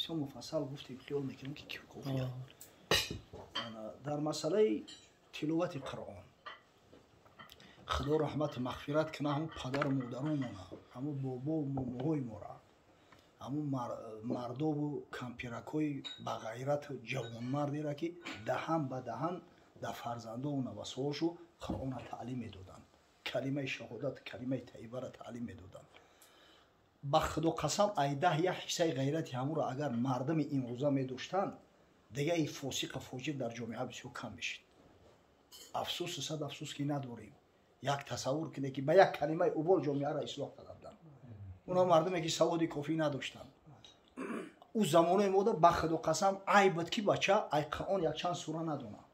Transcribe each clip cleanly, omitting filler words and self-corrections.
Бисёр муфассал гуфтем, хиёл мекунем, ки кофия. Дар масъалаи тиловати Қуръон, Худо раҳмату мағфират куна ҳамун падару модаронмона, ҳамун бобову момоҳои мора, ҳамун мардову кампиракҳои бағайрату ҷавонмардеро, ки даҳан ба даҳан дар фарзандову навасоҳошу Қуръонро таълим медоданд, калимаи шаҳодат, калимаи таибаро таълим медоданд. Ба Худо қасам, айдаҳ як ҳиссаи ғайрати ҳамуро агар мардуми имрӯза медоштанд, дига и фосиқа фоҷир дар ҷомеа бисёр кам мешид. Афсӯсу сад афсӯс, ки надорем. Як тасаввур кунед, ки ба як калимаи убол ҷомеаро ислоҳ карда буданд. Оно мардуме, ки саводи кофӣ надоштанд. Ӯ замонои мода, ба Худо қасам, айб буд, ки бача ай Қуръон якчанд сура надонад.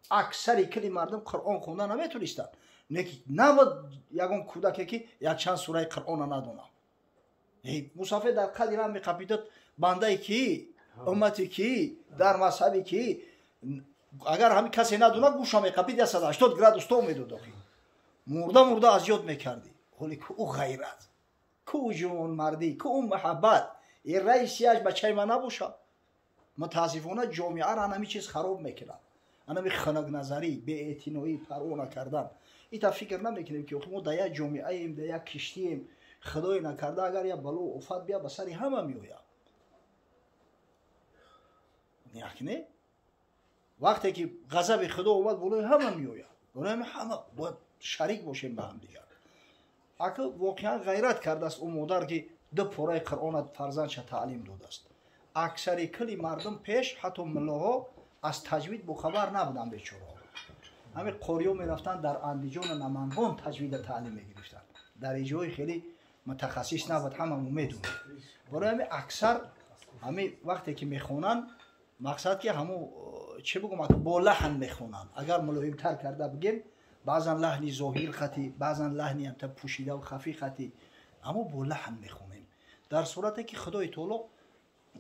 Аксари кили мардум Қуръон хонда наметонистанд, неки набуд ягон кӯдаке, ки якчанд сураи Қуръона надонад. Мусафир дар қадри рам меқапидад, бандаи ки, уммати ки, дар мазҳаби ки. Агар ҳамин касе надонад, гӯша меқапид, 180 градус то медод, охи мурда мурда аз ёд мекардӣ. Ҳоле ку ӯ ғайрат, ку ӯ ҷавонмардӣ, ку ӯ муҳаббат? И раисияш бачаи ман набошад. Мутаассифона, ҷомеаро ҳамин чиз хароб мекунад, анами хунукназарӣ, беэътиноӣ, парво накардан. Ита фикр намекунем, ки мо дар як ҷомеаем, дар як киштием. Худое накарда, агар як бало офат бия, ба сари ҳама меояд. Як не, вақте ки ғазаби Худо омад, болои ҳама меояд. Барои ҳама бояд шарик бошем ба ҳамдигар. Ака, воқеан ғайрат кардааст ӯ модар, ки ду пораи Қуръона фарзандша таълим додааст. Аксари кили мардум пеш, ҳатто муллоҳо, аз таҷвид бохабар набуданд, бечораҳо. Ҳамин қориё мерафтанд дар Андиҷону Намангон, таҷвида таълим мегирифтанд. Дар иҷои хеле мутахассис набуд, ҳамамо медонем. Барои ҳамин аксар ҳамин вақте ки мехонанд, мақсад ки ҳамун, чӣ бигӯм, бо лаҳн мехонанд. Агар мулоимтар карда бигем, баъзан лаҳни зоҳир хати, баъзан лаҳни амта пӯшидаву хафӣ хати, аммо бо лаҳн мехонем. Дар сурате ки Худои Таоло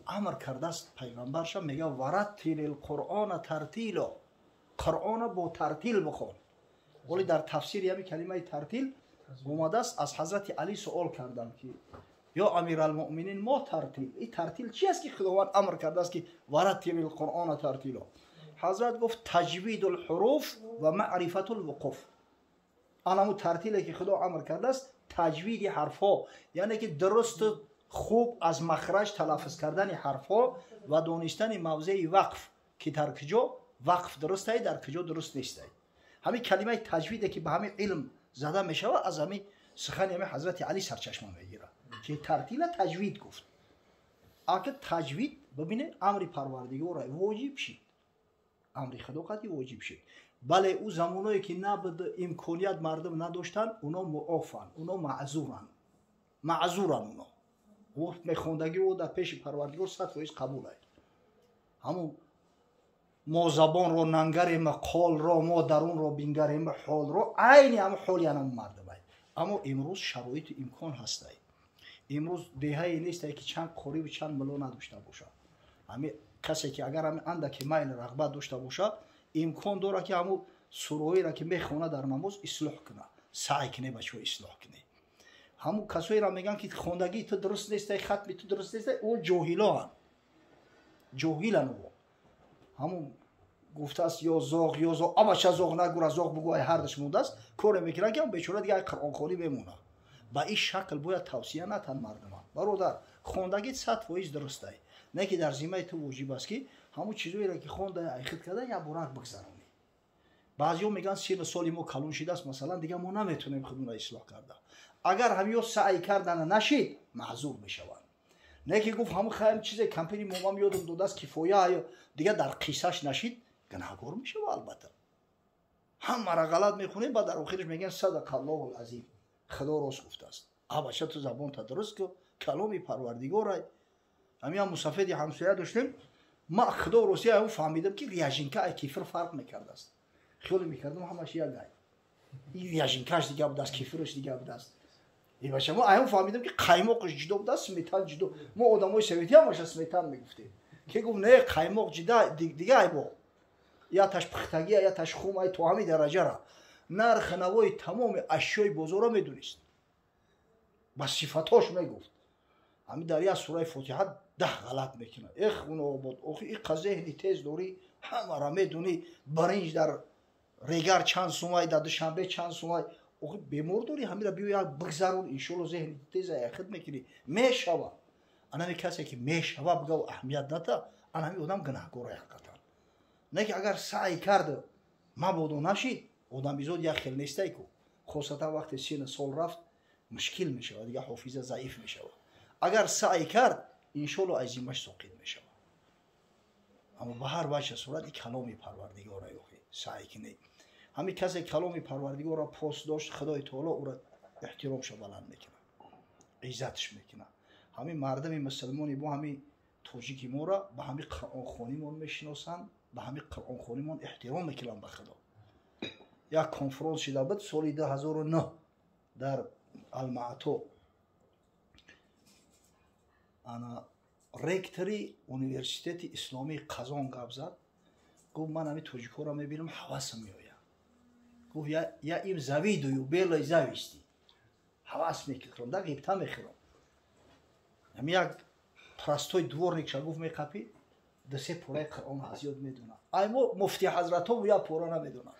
амр кардааст пайғамбарша, мега: «Вараттилил Қуръона тартило», Қуръона бо тартил бихон. Оли дар тафсири ҳамин калимаи тартил омадааст, аз ҳазрати Алӣ суол карданд, ки: «Ё амиралмуъминин, мо тартил, и тартил чи аст, ки Худованд амр кардааст, ки вараттилил Қуръона тартило?» Ҳазрат гуфт: «Таҷвиду лҳуруф ва маърифату лвуқуф». Анаму тартиле, ки Худо амр кардааст, таҷвиди ҳарфҳо, яъне ки дурусту хуб аз махраҷ талаффуз кардани ҳарфҳо ва донистани мавзеи вақф, ки дар куҷо вақф дурустай, дар куҷо дуруст нестай. Ҳамин калимаи таҷвиде, ки ба ҳамин илм зада мешавад, аз ҳамин сухани ҳамин ҳазрати Алӣ сарчашма мегирад, ки тартила таҷвид гуфт. Ака, таҷвид, бибине, амри Парвардигора воҷиб шид, амри Худо қатъи воҷиб шид. Бале, ӯ замоное, ки набуд имконият, мардум надоштанд, уно муофанд, уно маъзуранд, маъзуранд. Уно мехондагӣ ӯ дар пеши Парвардигор 100% қабул ай. Ҳамун мо забонро нангарем, қолро мо дарунро бингарем, ҳолро айни ҳамн ҳоли анам мардум ай. Аммо имрӯз шароиту имкон ҳастай. Имрӯз деҳае нестай, ки чанд қориву чанд мулло надошта бошад. Ҳами касе, ки агар ҳами андаке майл, рағбат дошта бошад, имкон дорад, ки ҳамун сураҳоеро, ки мехонад дар намоз, ислоҳ кунад. Саъй куне, бачаҳо, ислоҳ куне. Ҳамун касоеро мегӯянд, ки хондагии ту дуруст нестай, хатми ту дуруст нестай, ӯ ҷоҳилоанд, ҷоҳилан ӯ. Ҳамун гуфтааст: «Ё зоғ, ё зоғ, абача зоғ нагура, зоғ бугӯ». Ай ҳардаш мондааст, коре мекунад, ки бечора дига ай қуръонхонӣ мемонад. Ба ин шакл бояд тавсия натан мардума. Бародар, хондагит 100% дурустай, не ки дар зиммаи ту воҷиб аст, ки ҳамун чизоеро, ки хонда, айхид карда, як борак бигзаронӣ. Баъзеҳо мегӯянд: «Сину соли мо калон шидааст, масалан, дига мо наметонем худмонро ислоҳ карда». Агар ҳамиё саъй кардана нашид, маъзур мешаванд. Не ки гуфт: «Ҳамун хаем чизе кампини момам ёдам додааст, кифоя», дига дар қиссаш нашид, гунаҳгор мешава. Албатта, ҳамаро ғалат мехонем, баъд дар охираш мегӯянд: «Садақаллоҳу азим, Худо рост гуфтааст». Абача, ту забонта дуруст ку, каломи Парвардигорай. Ҳамин мусафеди ҳамсоя доштем. Ма, Худо ростия, фаҳмидам, ки ряженка ай кефир фарқ мекардааст. Хиёле мекардам, ҳамаш як ай, ин ряженкаш дига будааст, кефираш дига будааст. Ибача, мо аён фаҳмидам, ки қаймоқаш ҷудо будааст, сметан ҷудо. Мо одамои советӣ ҳамаша сметан мегуфтем. Ки гуфт: «Не, қаймоқ ҷида дига». Айбо яташ пухтагия, яташ хум ай, то ҳамин дараҷара нархи навои тамоми ашёи бозорро медонист, ба сифатош мегуфт. Ҳамин дар як сураи Фотиҳа 10 ғалат мекунад. Эх, хунобод, охи иқа зеҳни тез дорӣ, ҳамаро медонӣ, баринҷ дар регар чанд сумай, дар Душанбе чанд сумай. Охи бемор дорӣ, ҳамира биё як бигзарон, иншоалло зеҳни тез яхид мекунӣ. Мешава. Анами касе ки мешава бигав аҳамият ната, анами одам гунаҳкор ҳақиқатан. Не ки агар саъй кард, мабодо нашид, одамизод як хел нестай ку. Хосатан вақте сину сол рафт, мушкил мешавад, дигар ҳофиза заиф мешавад. Агар саъй кард, иншоалло аз зиммаш соқит мешавад. Аммо ба ҳар ваҷҳ сурат и каломи Парвардигора охи саъй кине. Ҳамин касе каломи Парвардигорро пос дошт, Худои Таоло ӯро эҳтиромша баланд мекунад, иззатш мекунад. Ҳамин мардами мусулмони бо ҳамин тоҷики моро ба ҳамин қуръонхонимон мешиносанд, ба ҳамин қуръонхонимон эҳтиром мекунанд ба Худо. Як конференс шида буд соли 2009 дар Алмаато. Ана ректори университети исломии Қазон гап зад, гуфт ман ҳамин тоҷикҳоро мебинам, ҳавасам меояд. Гуфт я им завидую белой зависти. Ҳавас мекунам, да ғибта мехӯрам. Ҳамин як простой дворник ша гуфт меқапӣ, ду-се пораи Қуръон аз ёд медонад. Ай мо муфти ҳазратҳо як пора намедонад.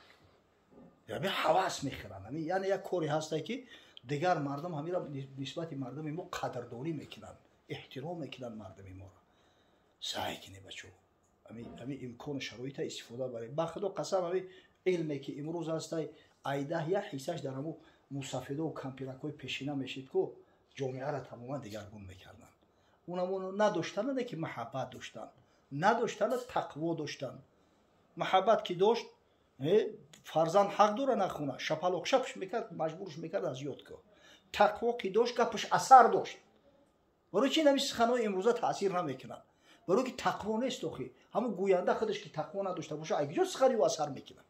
Ҳамин ҳавас мехӯранд. Ҳамин яъне як коре ҳасте ки дигар мардум ҳаминро нисбати мардуми мо қадрдорӣ мекунанд, эҳтиром мекунанд мардуми моро. Саъй кине бачо. Ҳамин имкону шароита истифода барем. Ба Худо қасам, ҳамин илме ки имрӯз ҳастай, айдаҳ як ҳиссаш дар ҳамун мусафедову кампиракҳои пешина мешид ку ҷомеаро тамоман дигаргун мекарданд. Унамоно надоштанд, не ки маҳаббат доштанд, надоштанд, тақво доштанд. Маҳаббат ки дошт, фарзанд ҳақ дора нахона, шапалоқ шапш мекард, маҷбурш мекард аз ёд ку. Тақво ки дошт, гапаш асар дошт. Барои чи ҳамин суханҳои имрӯза таъсир намекунанд? Барои ки тақво нест охи. Ҳамун гӯянда худаш ки тақво надошта боша, ай куҷо сухани ӯ асар мекунад?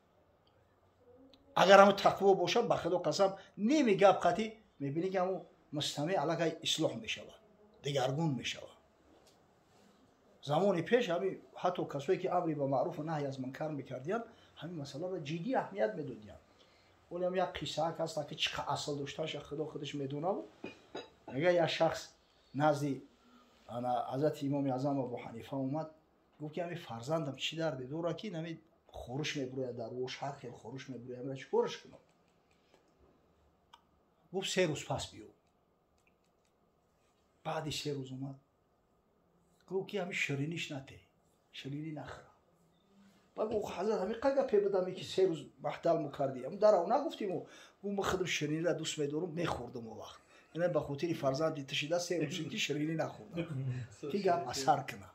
Агар ҳамун тақво бошад, ба Худо қасам, ними гап қатӣ мебинӣ ки ҳамун мустамеъ аллакай ислоҳ мешавад, дигаргун мешавад. Замони пеш ҳамин ҳатто касое ки амри ба маъруфу наҳй аз мункар мекардиянд, ҳамин масъаларо ҷиддӣ аҳамият медодиянд. Оле ҳам як қиссаак ҳаст, ки чӣ қа асл доштанша Худо худаш медонад. Мега як шахс назди ҳазрати имоми аъзам Абу Ҳанифа омад, гуфт ки ҳамин фарзандам чӣ дарде дорад ки ҳамин хоруш мебурояд, дар вош ҳар хел хоруш мебурояд, ҳамира чӣ кораш кунам? Гуфт 3 рӯз пас биё. Баъди 3 рӯз омад, гуфт ки ҳамин шириниш нате, ширинӣ нахӯра. Ба гуфт ҳазрат ҳамин қа гапе будам ки 3 рӯз маҳтал мукардӣ, ҳамин дарав нагуфтиму. Гуфт ман худам шириниро дӯст медорам, мехӯрдам он вақт. Ина ба хотири фарзанди ту шида 3 рӯз ки ширинӣ нахӯрдам, ки гап асар кунад.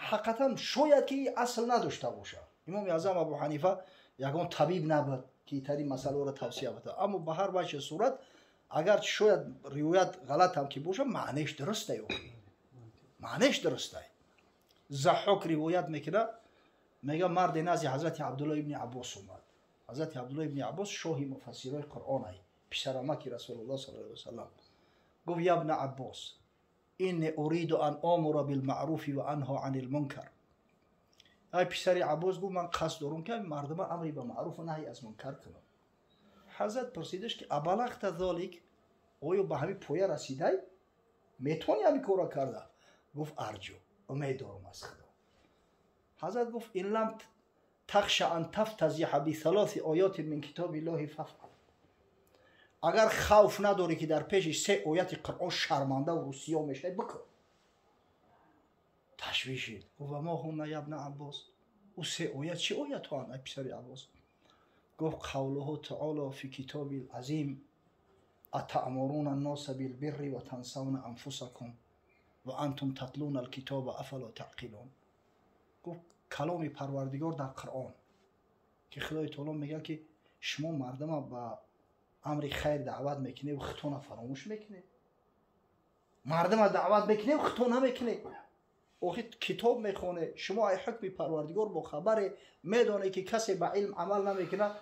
Ҳақиқатан шояд ки асл надошта бошад. Имоми аъзам Абу Ҳанифа ягон табиб набуд ки тари масъаларо тавсия буда, аммо ба ҳар ваҷҳи сурат агар шояд ривоят ғалатам ки бошад, маънеш дурустай, охи маънеш дурустай. Заҳҳок ривоят мекунад, мега марде назди ҳазрати Абдулло ибни Аббос омад. Ҳазрати Абдулло ибни Аббос шоҳи муфассирои Қуръон ай, писарамаки Расулуллоҳ саллаллоҳу алайҳи васаллам. Гуфт я ибна Аббос, инни уриду ан омура билмаъруфи ва анҳо анил мункар. Ай писари Аббос, гуфт ман қасд дорам ки мардума амри ба маъруфу наҳй аз мункар кунам. Ҳазрат пурсидаш ки абалағта золик, оё ба ҳамин поя расидай? Метавонӣ ҳамин корро карда? Гуфт арҷу, умед дорам аз Худо. Ҳазрат гуфт ин лам тахша ан тафтазиҳа бисалоси оётин мин китобиллоҳи фафъал. Агар хавф надорӣ ки дар пеши 3 ояти Қуръон шармандаву рӯсиё мешавӣ, бикун. Ташвишид. Гуфт ва мо ҳунна я ибна Аббос? Ӯ 3 оят чӣ оятҳоанд, ай писари Аббос? Гуфт қавлуҳу таоло фи китобил азим атаъмуруна анноса билбирри ва тансавна анфусакум ва антум татлуна алкитоба афало таъқилун. Гуфт каломи Парвардигор дар Қуръон ки Худои Таоло мегӯяд ки шумо мардума ба амри хайр даъват мекунед ва хитона фаромӯш мекунед, мардума даъват мекунед ва хито намекунед. Охи китоб мехонед, шумо ай ҳукми Парвардигор бохабаре, медонед ки касе ба илм амал намекунад,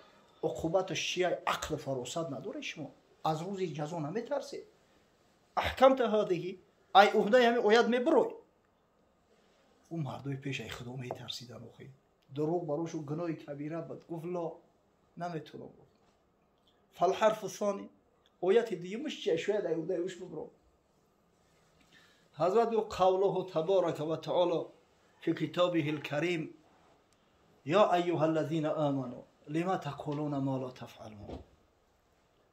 уқубаташ чия? Ақлу фаросат надоред шумо, аз рӯзи ҷазо наметарсед. Аҳкамта ҳадиҳи, ай уҳдаи ҳамин оят мебурой. Ӯ мардои пеш ай Худо метарсидан, охи дурӯғ барошу гуноҳи кабира буд. Гуфт ло, наметунам. Гуфт фалҳарфу сони, ояти дуюмаш чия? Шояд ай уҳдаи уш бубуром. Ҳазрат гуфт: قوله تبارك وتعالى في كتابه الكريم يا أيها الذين آمنوا لم تقولون ما لا تفعلون.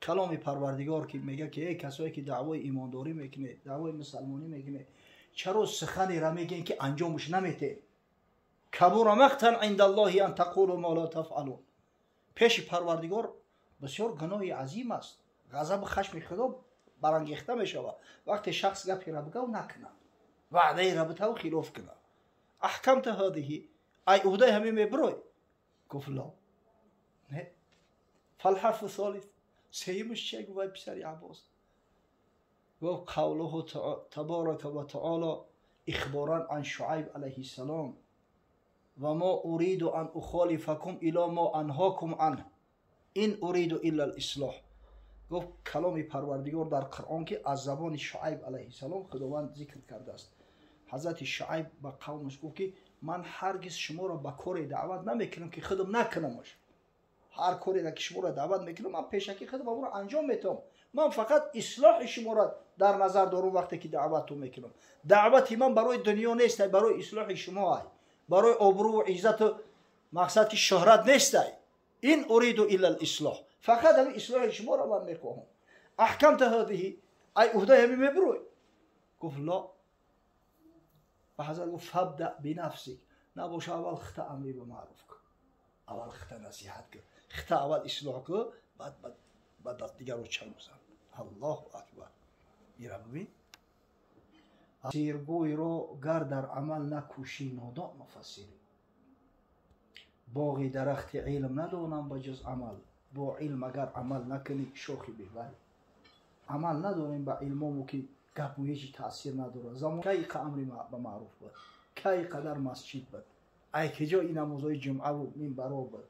Каломи Парвардигор ки мега ки эй касое ки даъвои имондорӣ мекунед, даъвои мусалмонӣ мекунед, чаро суханеро мегӯед, ки анҷомаш наметед? كبر مقتا عند الله أن تقولوا ما لا تفعلون. Пеши Парвардигор бисёр гуноҳи азим аст, ғазабу хашми Худо барангехта мешавад, вақте шахс гаперо бигав накунад, ваъдаеро битаву хилоф кунад. أحكمت هذه, ай уҳдаи ҳамин мебирой? Гуфт: لا, не. فالحرف الثالث, сеюмаш чия? Гуфт вай писари Аббос, гуфт: قوله تبارك وتعالى إخبارا عن شعيب عليه السلام وما أريد أن أخالفكم إلى ما أنهاكم عنه إن أريد إلا الإصلاح. Гуфт: каломи Парвардигор дар Қуръон, ки аз забони Шуайб алайҳиссалом Худованд зикр кардааст. Ҳазрати Шуайб ба қавмаш гуфт, ки ман ҳаргиз шуморо ба коре даъват намекунам, ки худам накунамаш. Ҳар кореро, ки шуморо даъват мекунам, ман пешакӣ худам амро анҷом метавам. Ман фақат ислоҳи шуморо дар назар дорум, вақте ки даъваттон мекунам. Даъвати ман барои дунё нестай, барои ислоҳи шумо ай, барои обрӯву иззату мақсад ки шӯҳрат нестай. إن أريد إلا الإصلاح, фақат ҳамин ислоҳи шуморо ман мехоҳам. أحكمت هذه, ай уҳдаи ҳамин мебурӯй? Гуфт: لا. Ба ҳазрат гуфт: فابدأ بنفسك. Набоша, аввал хита амри ба маъруф кун, аввал хита насиҳат кун, хита аввал ислоҳ кун, баъд дигарро чанг бизан. Аллоҳу акбар! Ира бибин, сиргӯйро гар дар амал накӯшӣ, нодон муфассирӣ. Боғи дарахти илм надонам ба ҷуз амал, бо илм агар амал накунӣ, шохи бебарӣ. Амал надорем ба илмому, ки гапу ҳеҷ таъсир надорад. Замон кай амри ба маъруф буд, кай қадар масҷид буд, ай киҷо ин намозҳои ҷумъаву минбаро буд.